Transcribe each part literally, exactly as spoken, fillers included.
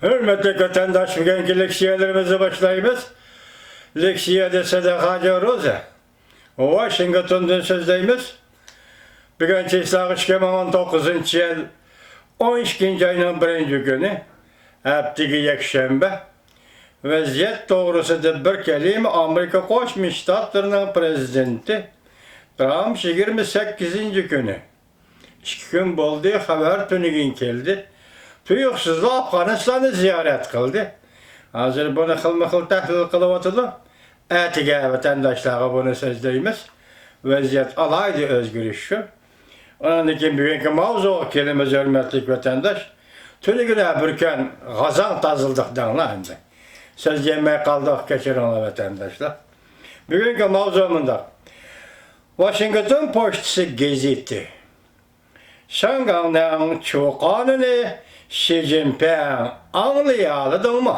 ھۆرمەتلىك ۋەتەنداش، بۈگۈنكى لېكسىيەلىرىمىزنى باشلايمىز. لېكسىيەدە سەدىقە ھاجى روزا، ۋاشىنگتوندىن سۆزلەيمىز. بۈگۈن چىسلاغا ئىككى مىڭ ئون توققۇزىنچى يىل ئون ئىككىنچى ئاينىڭ بىرىنچى كۈنى، ھەپتىگە يەكشەنبە. ۋەزىيەت توغرىسىدا بىر كەلىمە. ئامېرىكا قوشما شتاتلىرىنىڭ پىرېزىدېنتى ترامپ يىگىرمە سەككىزىنچى كۈنى، ئىككى كۈن بولدى، خەۋەر تۈنۈگۈن كەلدى، تۇيۇقسىزلا ئافغانىستاننى زىيارەت قىلدى. ھازىر بۇنى خىلمۇ خىل تەھلىل قىلىۋاتىدۇ. ئەتىگە ۋەتەنداشلارغا بۇنى سۆزلەيمىز. ۋەزىيەت ئالاھىدە ئۆزگىرىش شۇ. ئاندىن كېيىن بۈگۈنكى ماۋزۇغا كېلىمىز، ھۆرمەتلىك ۋەتەنداش. تۈنۈگۈنە بىر كۈن غازاڭ تازىلىدۇق دەڭلار ئەمدى. سۆزلىيەلمەي قالدۇق، كەچۈرۈڭلار ۋەتەنداشلار. بۈگۈنكى ماۋزۇ مۇنداق. ۋاشىنگتون پوچتىسى گېزىتى. شياڭگاڭنىڭ چۇقانىنى شى جىنپىڭ ئاڭلىيالىدىڭمۇ؟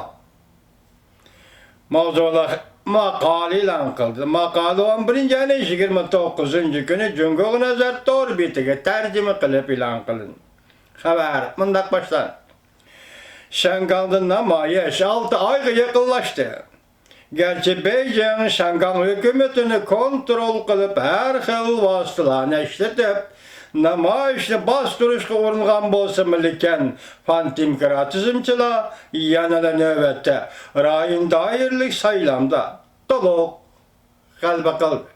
ماۋزۇلۇق ماقالە ئېلان قىلدى. ماقالە ئون بىرىنچى ئاينىڭ يىگىرمە توققۇزىنچى كۈنى جۇڭگوغا نەزەر تور بېتىگە تەرجىمە قىلىپ ئېلان قىلىندى. خەۋەر مۇنداق باشلاندى. شياڭگاڭدا نامايىش ئالتە ئايغا يېقىنلاشتى. گەرچە بېيجىڭ شياڭگاڭ ھۆكۈمىتىنى كونترول قىلىپ، ھەر خىل ۋاسىتىلەرنى ئىشلىتىپ، نامايىشنى باستۇرۇشقا ئۇرۇنغان بولسىمۇ، لېكىن پاندېموكراتىزمچىلار يەنىلا نۆۋەتتە رايون دائىرىلىك سايلامدا تولۇق غەلىبە قىلدى.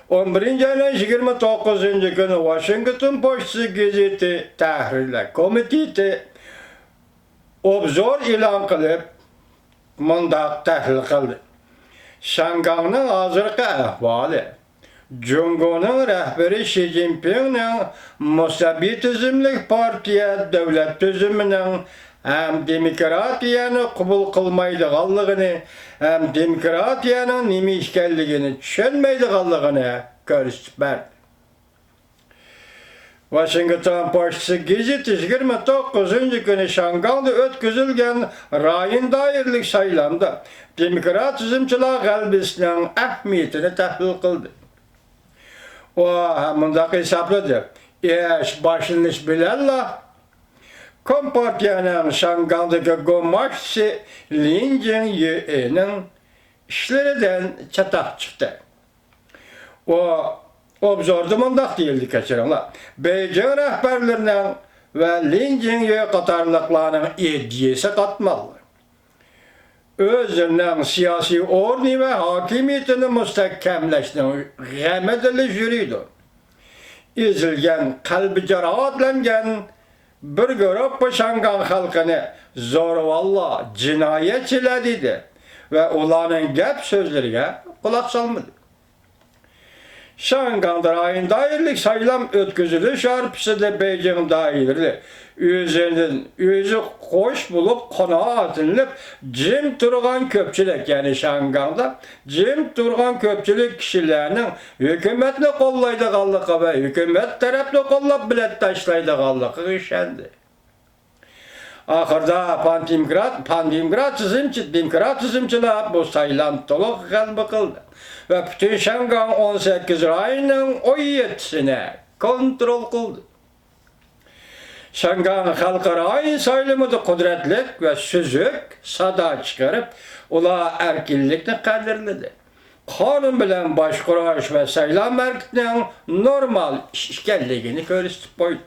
ئون بىرىنچى ئاينىڭ يىگىرمە توققۇزىنچى كۈنى ۋاشىنگتون پوچتىسى گېزىتى تەھرىرلەر كومىتېتى ئوبزور ئېلان قىلىپ، مۇنداق تەھلىل قىلدى. شياڭگاڭنىڭ ھازىرقى ئەھۋالى، جۇڭگونىڭ رەھبىرى شى جىنپىڭنىڭ مۇستەبىتىزملىك پارتىيە دۆلەت تۈزۈمىنىڭ ھەم دېموكراتىيەنى قوبۇل قىلمايدىغانلىقىنى، ھەم دېموكراتىيەنىڭ نېمە ئىكەنلىكىنى چۈشەنمەيدىغانلىقىنى كۆرسىتىپ بەردى. ۋاشىنگتون پوچتىسى گېزىتى يىگىرمە توققۇزىنچى كۈنى شياڭگاڭدا ئۆتكۈزۈلگەن رايون دائىرىلىك سايلامدا دېموكراتىزمچىلار غەلىبىسىنىڭ ئەھمىيىتىنى تەھلىل قىلدى. ئۇ مۇنداق ھېسابلىدى: ئىش باشلىنىش بىلەنلا كومپارتىيەنىڭ شياڭگاڭدىكى گۇماشچىسى لىن جىڭيۈنىڭ ئىشلىرىدىن چاتاق چىقتى. ئۇ ئوبزوردا مۇنداق دېيىلدى، كەچۈرۈڭلار: بېيجىڭ رەھبەرلىرىنىڭ ۋە لىن جىڭيۈ قاتارلىقلارنىڭ ئىدىيىسى قاتماللىق. ئۆزلىرىنىڭ سىياسىي ئورنى ۋە ھاكىمىيىتىنى مۇستەھكەملەشنىڭ غېمىدىلا يۈرىدۇ. ئېزىلگەن، قەلبى جاراھەتلەنگەن بىر گۇرۇپپا شياڭگاڭ خەلقىنى زورىۋاللار، جىنايەتچىلەر دېدى ۋە ئۇلارنىڭ گەپ سۆزلىرىگە قۇلاق سالمىدى. شياڭگاڭدا رايون دائىرىلىك سايلام ئۆتكۈزۈلۈش ھارپىسىدا بېيجىڭ دائىرىلىرى ئۆزىدىن ئۆزى خوش بولۇپ، قانائەتلىنىپ جىم تۇرغان كۆپچىلىك، يەنى شياڭگاڭدا جىم تۇرغان كۆپچىلىك كىشىلەرنىڭ ھۆكۈمەتنى قوللايدىغانلىقى ۋە ھۆكۈمەت تەرەپنى قوللاپ بېلەت تاشلايدىغانلىقىغا ئىشەندى. ئاخىرىدا پاندېموكرات، پاندېموكراتىزمچى، دېموكراتىزمچىلار بۇ سايلام تولۇق غەلىبە قىلدى ۋە پۈتۈن شياڭگاڭ ئون سەككىز رايوننىڭ ئون يەتتىسىنى كونترول قىلدى. شياڭگاڭ خەلقى رايون سايلىمىدا قۇدرەتلىك ۋە سۈزۈك سادا چىقىرىپ، ئۇلار ئەركىنلىكنى قەدىرلىدى. قانۇن بىلەن باشقۇرۇش ۋە سايلام ھەرىكىتىنىڭ نورمال ئىش ئىكەنلىكىنى كۆرسىتىپ قويدى.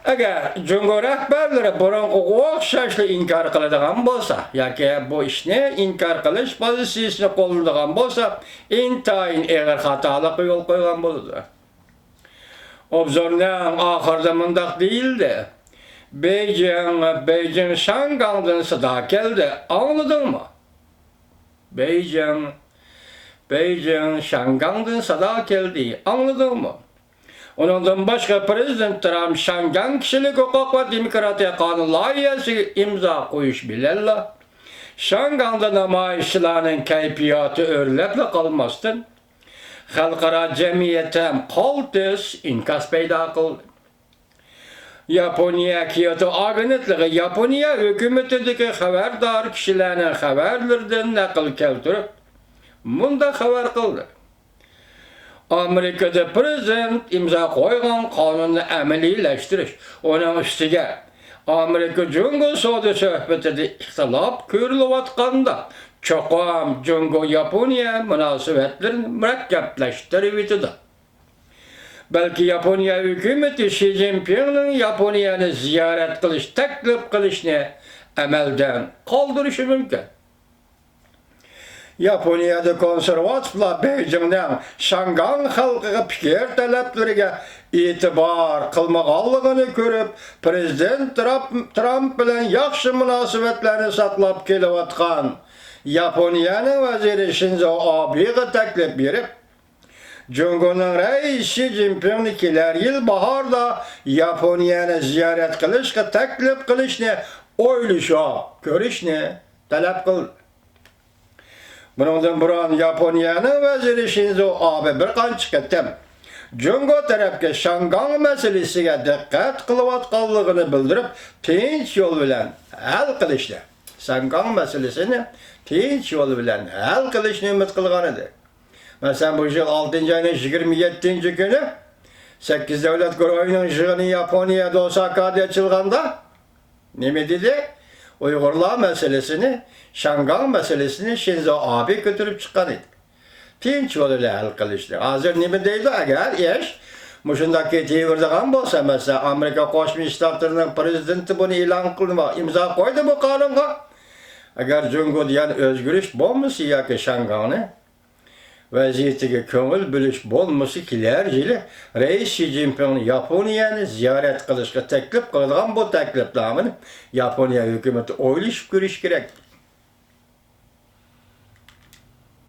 ئەگەر جۇڭگو رەھبەرلىرى بۇرۇنقىغا ئوخشاشلا ئىنكار قىلىدىغان بولسا ياكى بۇ ئىشنى ئىنكار قىلىش پوزىتسىيىسىنى قوللىنىدىغان بولسا، ئىنتايىن ئېغىر خاتالىققا يول قويغان بولىدۇ. ئوبزورنىڭ ئاخىرىدا مۇنداق دېيىلدى: بېيجىڭ، بېيجىڭ شياڭگاڭدىن سادا كەلدى، ئاڭلىدىڭمۇ؟ بېيجىڭ، بېيجىڭ شياڭگاڭدىن سادا كەلدى، ئاڭلىدىڭمۇ؟ ئۇنىڭدىن باشقا، پىرېزىدېنت ترامپ شياڭگاڭ كىشىلىك ھوقۇق ۋە دېموكراتىيە قانۇن لايىھەسىگە ئىمزا قويۇش بىلەنلا، شياڭگاڭدا نامايىشچىلارنىڭ كەيپىياتى ئۆرلەپلا قالماستىن، خەلقئارا جەمئىيەت ھەم قالتىس ئىنكاس پەيدا قىلدى. ياپونىيە كيوتو ئاگېنتلىقى ياپونىيە ھۆكۈمىتىدىكى خەۋەردار كىشىلەرنىڭ خەۋەرلىرىدىن نەقىل كەلتۈرۈپ، مۇنداق خەۋەر قىلدى: ئامېرىكىدا پىرېزىدېنت ئىمزا قويغان قانۇننى ئەمەلىيلەشتۈرۈش، ئۇنىڭ ئۈستىگە ئامېرىكا جۇڭگو سودا سۆھبىتىدە ئىختىلاپ كۆرۈلۈۋاتقاندا، چوقۇم جۇڭگو ياپونىيە مۇناسىۋەتلىرىنى مۇرەككەپلەشتۈرۈۋېتىدۇ. بەلكى ياپونىيە ھۆكۈمىتى شى جىنپىڭنىڭ ياپونىيەنى زىيارەت قىلىش تەكلىپ قىلىشىنى ئەمەلدىن قالدۇرۇشى مۇمكىن. ياپونىيەدە كونسېرۋاتىپلار بېيجىڭنىڭ شياڭگاڭ خەلقىگە پىكىر تەلەپلىرىگە ئېتىبار قىلمىغانلىقىنى كۆرۈپ، پىرېزىدېنت ترامپ، ترامپ بىلەن ياخشى مۇناسىۋەتلەرنى ساقلاپ كېلىۋاتقان ياپونىيەنىڭ ۋەزىرى شىنزو ئابېغا تەكلىپ بېرىپ، جۇڭگونىڭ رەئىسى شى جىنپىڭنى كېلەر يىل باھاردا ياپونىيەنى زىيارەت قىلىشقا تەكلىپ قىلىشنى ئويلىشىپ كۆرۈشنى تەلەپ قىلدى. بۇنىڭدىن بۇرۇن ياپونىيەنىڭ ۋەزىرى شىنزو ئابې بىر قانچە قېتىم جۇڭگو تەرەپكە شياڭگاڭ مەسىلىسىگە دىققەت قىلىۋاتقانلىقىنى بىلدۈرۈپ، تىنچ يول بىلەن ھەل قىلىشنى، شياڭگاڭ مەسىلىسىنى تىنچ يول بىلەن ھەل قىلىشنى ئۈمىد قىلغان ئىدى. مەسىلەن، بۇ يىل ئالتىنچى ئاينىڭ يىگىرمە يەتتىنچى كۈنى سەككىز دۆلەت گۇرۇھىنىڭ يىغىنى ياپونىيەدە ئوساكادا ئېچىلغاندا نېمە دېدى؟ ئۇيغۇرلار مەسىلىسىنى، شياڭگاڭ مەسىلىسىنى شىنزو ئابې كۆتۈرۈپ چىققان ئىدى. تىنچ يول بىلەن ھەل قىلىشنى. ھازىر نېمە دەيدۇ؟ ئەگەر ئىش مۇشۇنداق كېتىۋېرىدىغان بولسا، مەسىلەن، ئامېرىكا قوشما شتاتلىرىنىڭ پىرېزىدېنتى بۇنى ئېلان قىلدى، ئىمزا قويدى بۇ قانۇنغا. ئەگەر جۇڭگودا يەنە ئۆزگىرىش بولمىسا ياكى شياڭگاڭنى ۋەزىيىتىگە كۆڭۈل بۆلۈش بولمىسا، كېلەر يىلى رەئىس شى جىنپىڭنى ياپونىيەنى زىيارەت قىلىشقا تەكلىپ قىلىدىغان بۇ تەكلىپنامىنى ياپونىيە ھۆكۈمىتى ئويلىشىپ كۆرۈشى كېرەك.